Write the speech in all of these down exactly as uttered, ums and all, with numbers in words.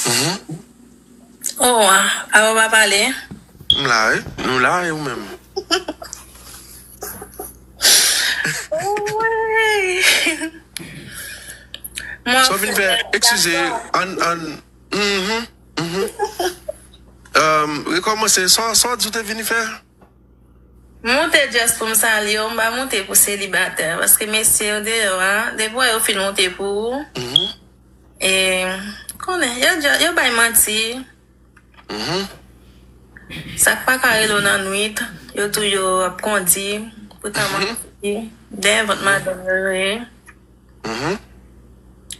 Mhm. Oh, a, a w pa pale? M la, wi. Nou la, e ou menm? Wi. Mwen sa w vin fè, eskize, an, an, mhm, mhm. Um, rekòmanse, sa, sa w di w te vini fè? M moute just pou m salye w, m pa moute pou selibatè, paske mesye yo deyò a, depi w wè yo fin moute pou ou, mhm, e, konnen, yo, yo, yo bay manti. Mhm. Sa k pa ka rele w nan nwit, yo tou yo ap kondi, poutan, mhm, manti, dèyè vant madanm yo yo ye. Mhm.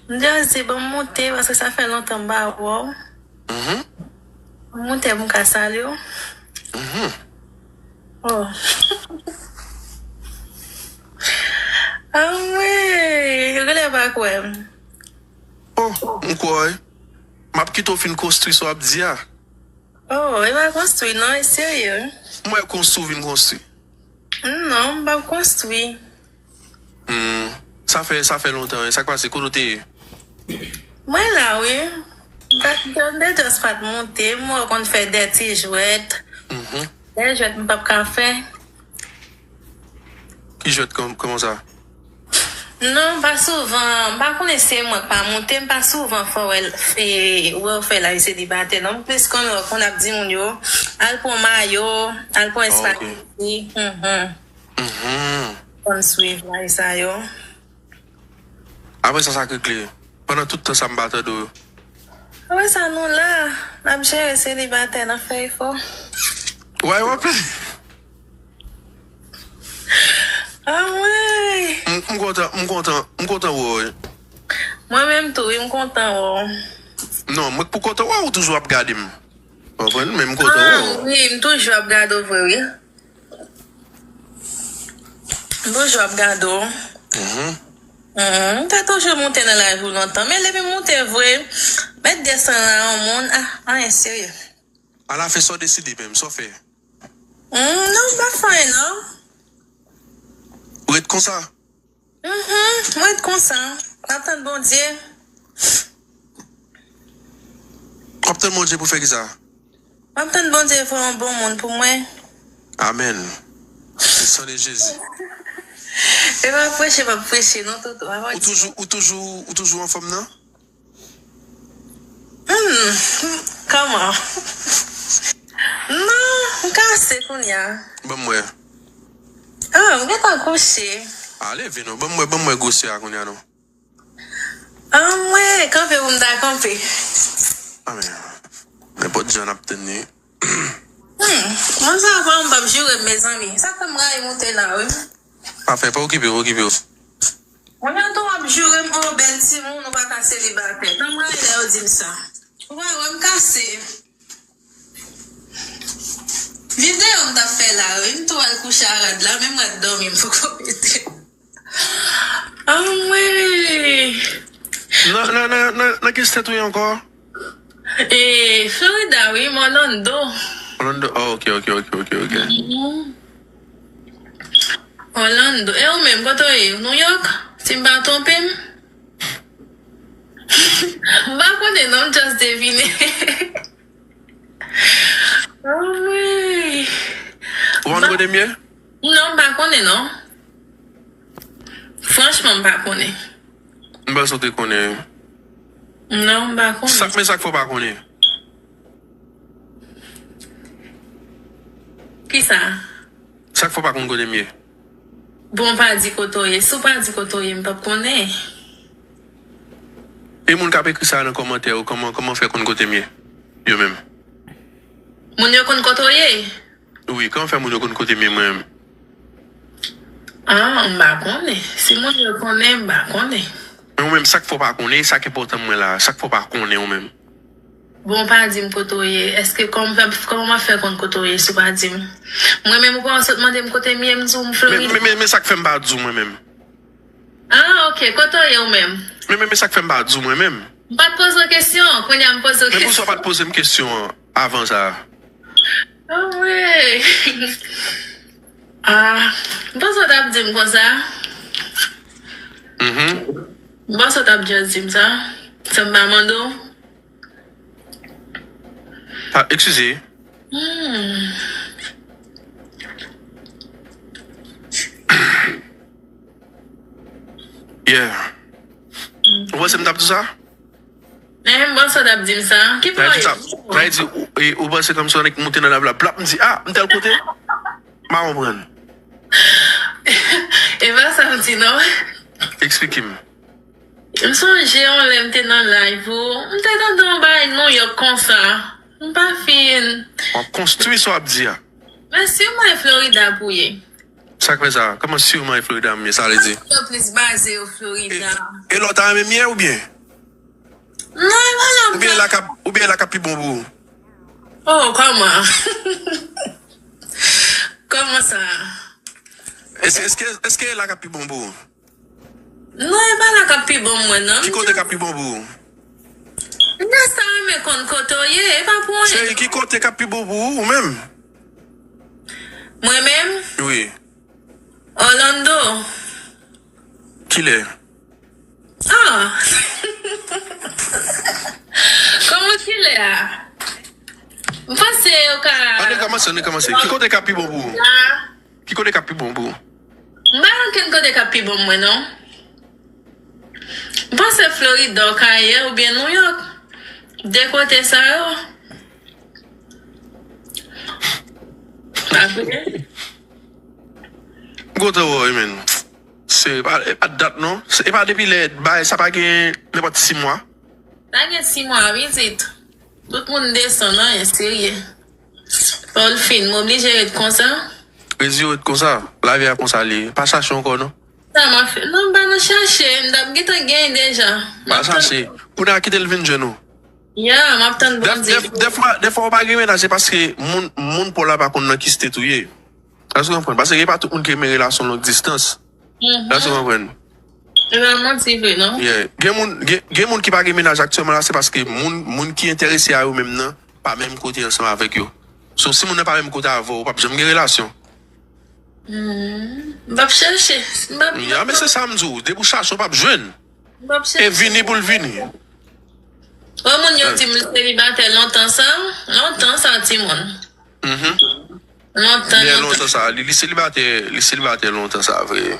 M just di, ban m moute, paske sa fè lontan m pa wè w. Mhm. Ban m moute pou m ka salye w. Mhm. Oh. Anmwey, yo genlè pa kwè m. Oh, m kwè, wi. M ap kite w fin konstwi sa w ap di a. Oh, e pa konstwi non, e serye. M wè konstwi w vin konstwi. Non, m p ap konstwi. Hmm, sa fè, sa fè lontan, wi. Sa k pase, kote w te ye? Mwen la, wi. M pa, m te just pa t moute, m wè w konn fè de ti jwèt. Mhm. De jwèt m p ap ka fè. Ki jwèt kòm-, kòman sa? Non, pa souvan. M pa konnen si se mwen k pa moute, m pa souvan fè w wè, e, wè w fè live selibatè, non. M plis konn wè w konn ap di moun yo, al pran mayo, al pran, ah, ok, espageti. Mhm. Mhm. Konn swiv live sa yo. Apre sa, sa k regle? Pandan tout tan sa, m pa tande w. Apre sa, nou la, n ap jere selibatè, n ap fè efò. Why w ap Anmwey! M, m kontan, m kontan, m kontan wè w, wi. Mwen menm tou, wi, m kontan wè w. Non, mwen k pou kontan wè w, ou toujou ap gade m. Ou konprann? Men m kontan wè w. Ah, wi, m toujou ap gade w vre, wi. M toujou ap gade w. Mhm. Mhm, m te toujou moute nan live ou lontan, men depi m moute vre, mèt desann la yon moun, ah, anyen serye. Alafen, sa w deside menm, sa w fè? Mm, non, m pa fè anyen, non. Ou ret konsa? Mhm, m ret konsa. M ap tann Bondye. W ap tann Bondye pou fè kisa? M ap tann Bondye fè yon bon moun pou mwen. Amèn. Le sang de Jésus. E pa preche, m ap preche, non, Toto. Ou toujou, ou toujou, ou toujou anfòm nan? Hmm, kòman? Non, m kase kounye a. Ban m wè. Ah, m gentan kouche. A, leve non. Ban m wè, ban m wè gwosè a kounye a non. Anmwey, kanpe pou m ta kanpe. Amèn. Nenpòt jan n ap tann li. Hmm, moun sa pa m p ap joure m, mezanmi. Sa fè m rayi moute la, wi. Pa fè, pa okipe w, okipe w. Moun yo tou ap joure m, oh, bèl timoun, ou pa ka selibatè. Nan m rayi lè yo di m sa. Ou pa wè m kase. Videyo m t ap fè la, wi, m tou al kouche a rad la, menm rad dòmi m poko mete. Anmwey! Nan, nan, nan, nan, nan ki state ou ye ankò? E, Florida, wi, m Orlando. Orlando, oh, ok, ok, ok, ok, ok. Mhm. Orlando. E ou menm, kote w ye? New York? Si m pa twonpe m? M pa konnen non, m just devine. Anmwey. Ou konn kote m ye? Non, m pa konnen non. Franchman, m pa konnen. M panse w te konnen. Non, m pa konnen. Sa, men sa k fè w pa konnen? Kisa? Sa k fè w pa konn kote m ye? Bon, pa di kote w ye. Si w pa di kote w ye, m p ap konnen. E moun k ap ekri sa nan kòmantè yo, kòman, kòman fè konn kote m ye? Yo menm. Moun yo konn kote w ye? Wi, kòman fè moun yo konn kote m ye mwen menm? Ah, m pa konnen. Si moun yo konnen, m pa konnen. Men ou menm, sa k fè w pa konnen, sa k enpòtan mwen la, sa k fè w pa konnen ou menm? Bon, w pa di m kote w ye. Èske kòman m fè, kòman m ap fè konn kote w ye si w pa di m? Mwen menm, ou pa sot mande m kote m ye, m di w m Florida. Men, men, men, men sa k fè m pa di w mwen menm? Ah, ok. Kote w ye ou menm? Men, men, men sa k fè m pa di w mwen menm? M pa t poze w kesyon. Kounye a m poze w kesyon. Men poukisa w pa t poze m kesyon an avan sa? Anmwey. Ah, m panse w t ap di m konsa. Mhm. M panse w t ap just di m sa. San m pa mande w. Ah, eskize. Hmm. Yeah. Ou panse m t ap di sa? Eh, m panse w t ap di m sa. Ki pwoblèm? Sa vle di, ou, e, ou panse kòmsi w annik moute nan lab la, plap, m di, ah, m tèl kote? M pa konprann. E pa sa m di, non. Eksplike m. M sonje yon lè m te nan live ou, m te tande yon bagay New York konsa. M pa fin. W ap konstwi sa w ap di a. Men siman e Florida pou ye. Sa k fè sa? Kòman siman e Florida m ye? Sa vle di? Yo plis baze yo Florida. E, e lè w ta renmen m ye oubyen? Non, e pa lè m ta. Oubyen la k ap, oubyen la k ap pi bon pou ou? Oh, kòman? Kòman sa? Èske, èske, èske e la k ap pi bon pou ou? Non, e pa la k ap pi bon mwen, non. Ki kote k ap pi bon pou ou? Nèg sa renmen konn kote w ye, e pa pou anyen. Cheri, ki kote k ap pi bon pou ou, ou menm? Mwen menm? Wi. Orlando. Kilè? Ah! Kòman kilè a? M panse yo ka. Ann kòmanse, ann kòmanse. Ki kote k ap pi bon pou ou? La. Ki kote k ap pi bon pou ou? M pa okenn kote k ap pi bon mwen, non. M panse Florida w ka ye oubyen New York. De kote sa yo. Pa vre? M kontan wè w, men. Se pa, e pa dat, non. Se, e pa depi lè bagay sa pa gen nenpòt sis mwa. Pa gen sis mwa, pitit. Tout moun desann, anyen serye. Fò l fin, m oblije ret konsa. Rezi ret konsa. Lavi a konsa li ye. Pa chache ankò, non. Sa m ap fè? Non, m pa nan chache. M t ap gentan genyen deja. Pa chache. Kounye a kite l vin jwenn ou. Ya, m ap tann Bondye. Dèf-, dèf-, dèfwa, dèfwa w pa gen mennaj, se paske moun, moun pa w la pa konn nan ki state ou ye. Èske w konprann? Paske e pa tout moun ki renmen relasyon long distans. Mhm. Èske w konprann? E pa manti vre, non? Yeah. Gen moun, gen, gen moun ki pa gen mennaj aktyèlman la, se paske moun, moun ki enterese a yo menm nan, pa menm kote ansanm avèk yo. So, si moun nan pa menm kote avè w, ou p ap janm gen relasyon. Hmm, m p ap chèche. M p ap, ya, men se sa m di w. Depi w chache, w p ap jwenn. M p ap chèche. E vini pou l vini. Wè moun yo di m selibatè lontan sa. Lontan sa, timoun. Mhm. Lontan, lontan. Lontan sa. Li, li selibatè, li selibatè lontan sa, vre.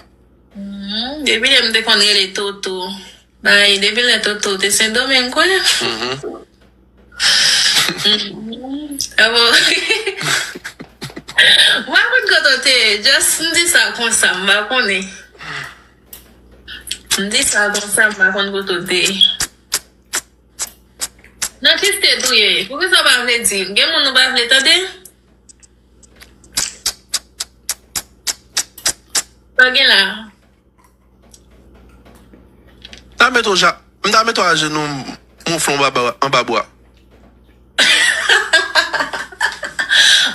Hmm, depi lè m te konn rele Toto. Bay, depi lè Toto te Sendomeng, kwè. Mhm. Mhm. Abo. M pa konn kote w te ye. Just, m di sa konsa, m pa konnen. M di sa konsa, m pa konn kote w te ye. Nan ki state ou ye? Poukisa w pa vle di? Gen moun ou pa vle tande? Sa gen la? Ta met w ja-, m ta met w ajenou, m wonfle w anba, anba bwa.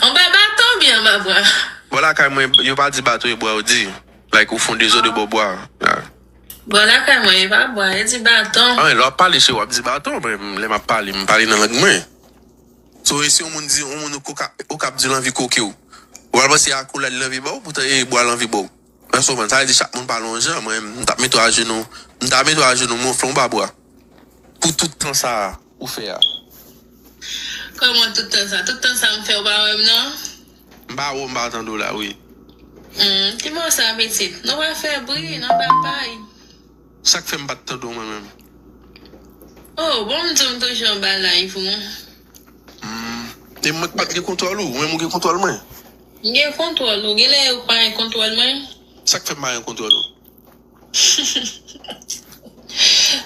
Anba baton oubyen anba bwa? Bò lakay mwen, yo pa di baton, e bwa yo di. Like, ou fè yon dezòd, e bò bwa. Yeah. Bò lakay mwen, e pa bwa, e di baton. Ah, lè w ap pale, se w ap di baton, men lè m ap pale, m pale nan lang mwen. So, e si yon moun di, yon moun ou ka, ou k ap di l anvi koke w. Ou pral panse a koulè li anvi ba w, poutan e bwa l anvi ba w. Èske w konprann? Sa vle di chak moun pa l yon jan. Mwen, m t ap mete w ajenou, m t ap mete w ajenou, m wonfle w anba bwa. Pou tout tan sa a ou fè a. Kòman tout tan sa? Tout tan sa m fè, ou pa wè m non? M pa wè w, m pa tande w la, wi. Hmm, ki bò sa, pitit? Nou pa fè bri, nou pa pay. Sa k fè m pa t tande w mwen menm? Oh, bon, m di w m toujou anba live ou. Hmm. E mwen k pa t gen kontwòl ou, ou menm ou gen kontwòl mwen? M gen kontwòl ou, genlè ou pa gen kontwòl mwen. Sa k fè m pa gen kontwòl ou?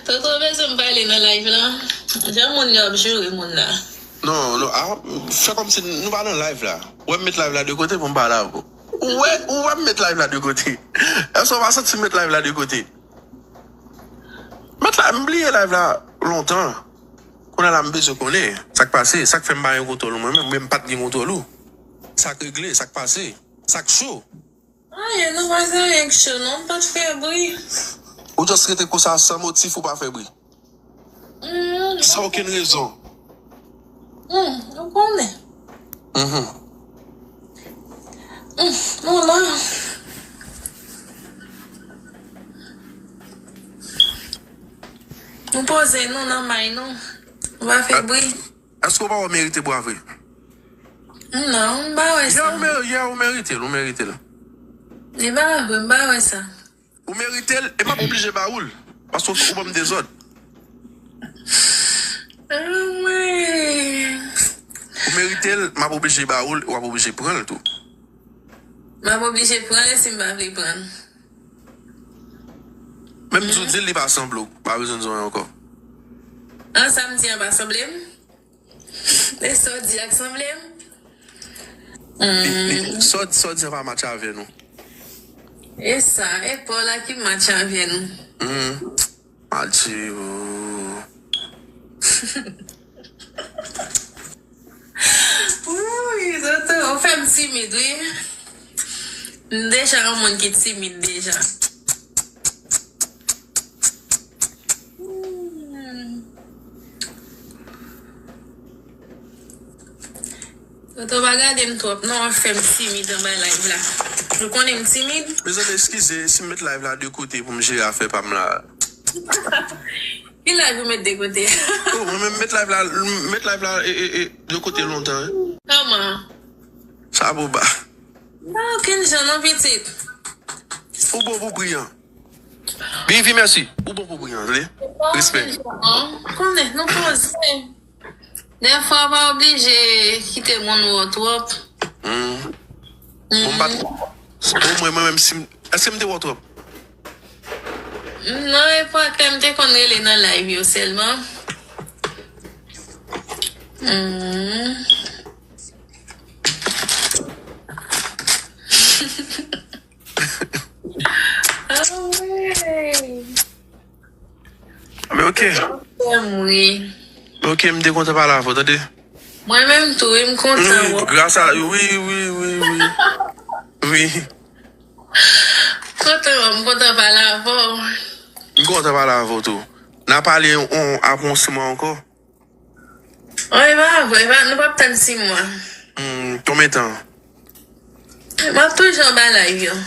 Toto bezwen m pale nan live lan. Jan moun yo ap joure moun la. Non, non, ah, fè kòmsi nou pa nan live la. Ou wè m met live la de kote pou m pale avè w. Ou wè, ou wè m met live la de kote. Èske w pa santi m met live la de kote? Met la, m bliye live la lontan. Kounye a la m bezwen konnen sa k pase, sa k fè m pa gen kontwòl ou mwen menm, men m pa t gen kontwòl ou. Sa k regle, sa k pase, sa k cho. Anyen, nou pa gen anyen k cho non, m pa t fè bri. Ou just rete konsa san motif, ou pa fè bri. Hmm, san okenn rezon. Hmm, ou konnen. Mhm. Hmm, nou la. Nou poze nou nan may nou. Nou pa fè bri. Èske w pa wè w merite bwa vre? Non, m pa wè sa. Ya, ou merite l, ou merite l. Li pa vre, m pa wè sa. Ou merite l, e m ap oblije ba ou l. Paske ou, ou ban m dezòd. Anmwey. Ou merite l, m ap oblije ba ou l, w ap oblije pran l tou. M ap oblije pran l si m pa vle pran l. Menm si w di l, li pa sanble w, pa bezwen di anyen ankò. An, sa m di an pa sanble m? E sa w di a k sanble m? Li, li, sa w, sa w di an pa match avè nou. E sa, e pa w la ki match avè nou. Hmm. Match, oh. Wouy, Toto, ou fè m timid, wi. M deja yon moun ki timid deja. Hmm. Toto pa gade m twòp, non, w ap fè m timid anba live la. Ou konnen m timid? Mezanmi, eskize, si m met live la de kote pou m jere afè pa m la. Ki live ou met de kote? Oh, mwen menm met live la, met live la, e, e, e, de kote lontan, wi. Kòman? Chapo ba. Pa okenn jan non, pitit. Ou bon pou pri an. Bivi, mèsi. Ou bon pou pri an, tande. Respè. Konnen, nou poze. Dèfwa, w pa oblije kite moun wè w twòp. Hmm. Bon, m pa t-, bon, mwen, mwen menm, si m, èske m te wè w twòp? Non, e pa ke m te konn rele nan live yo sèlman. Hmm. Ah, wi. Men ok. Frè m, wi. Men ok, m te kontan pale avè w, tande? Mwen menm tou, wi, m kontan wè w. Wi, gras a, wi, wi, wi, wi. Wi. Kontan wè w, m kontan pale avè w. M kontan pale avè w tou. N a pale on, apre yon sis mwa ankò. Oh, e pa vre, e pa, nou p ap tann sis mwa. Hmm, konbyen tan? M ap toujou anba live yo.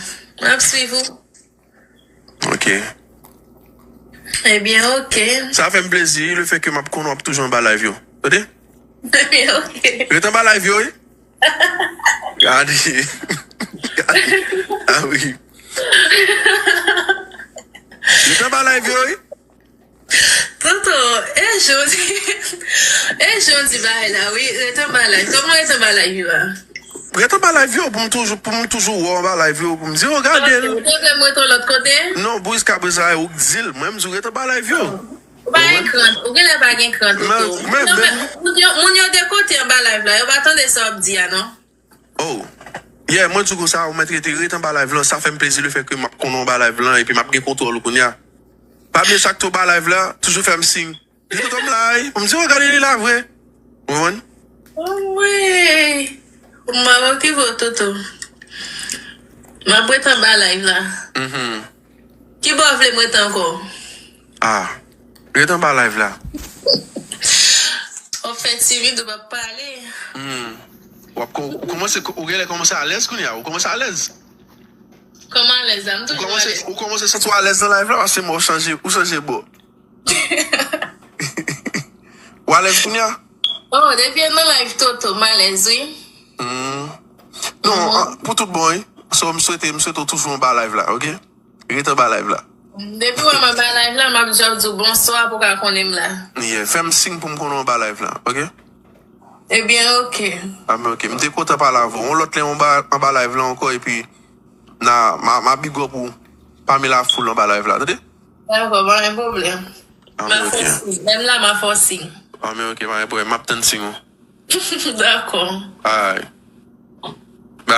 M ap swiv ou. Ok. Ebyen, ok. Sa fè m plezi, le fè ke m ap konnen w ap toujou anba live yo. Tande? Ebyen, ok. Ret anba live yo, wi. Gade. Gade. Ah wi. Ret anba live yo, wi. Toto, e jan w di, e jan w di bagay la, wi, ret anba live. Kòman ret anba live yo a? Ret anba live yo pou m toujou, pou m toujou wè w anba live yo, pou m di, "Oh, gade l." Ok, ou te vle m ret yon lòt kote? Non, pou jiskaprezan, ou k di l. Mwen, m di w ret anba live yo. Ou pa gen kran, ou genlè pa gen kran, Toto. Men, men, non, men, men moun yo, moun yo de kote anba live la, yo pa tande sa w ap di a, non. Oh. Yeah, mwen di w konsa, ou mèt rete, ret anba live lan. Sa fè m plezi le fè ke m ap konnen w anba live lan, epi m ap gen kontwòl ou kounye a. Pa bliye chak tou anba live la, toujou fè m siy. Di Toto m la, wi. Pou m di, "Oh, gade li la vre." Ou konprann? Anmwey. M ap okipe w, Toto. M ap ret anba live la. Mhm. Ki bò w vle m ret ankò? Ah, ret anba live la. W ap fè timid, ou p ap pale. Hmm. W ap ko-, ou kòmanse, ou genlè kòmanse alèz kounye a. Ou kòmanse alèz. Kòman alèz la? M toujou alèz. Ou kòmanse, ou kòmanse santi w alèz nan live la, paske mwen ou chanje, ou chanje bò. Ou alèz kounye a? Oh, depi nan live Toto, m alèz, wi. Hmm. Non, ah, pou tout bon, wi. So, m swete, m swete w toujou anba live la, ok? Ret anba live la. Depi w wè m anba live la, m ap just di w bonswa pou w ka konnen m la. Yeah, fè m siy pou m konnen w anba live la, ok? Ebyen, ok. Ah, men ok. M te kontan pale avè w. Yon lòt lè, anba, anba live la ankò, epi na, ma, ma big up ou pami lafoul anba live la, tande? Dakò, pa gen pwoblèm. Ah, men ok. M a fè w siy. Menm la, m a fè w siy. Ah, men ok, pa gen pwoblèm. M ap tann siy ou. Dakò. Alright.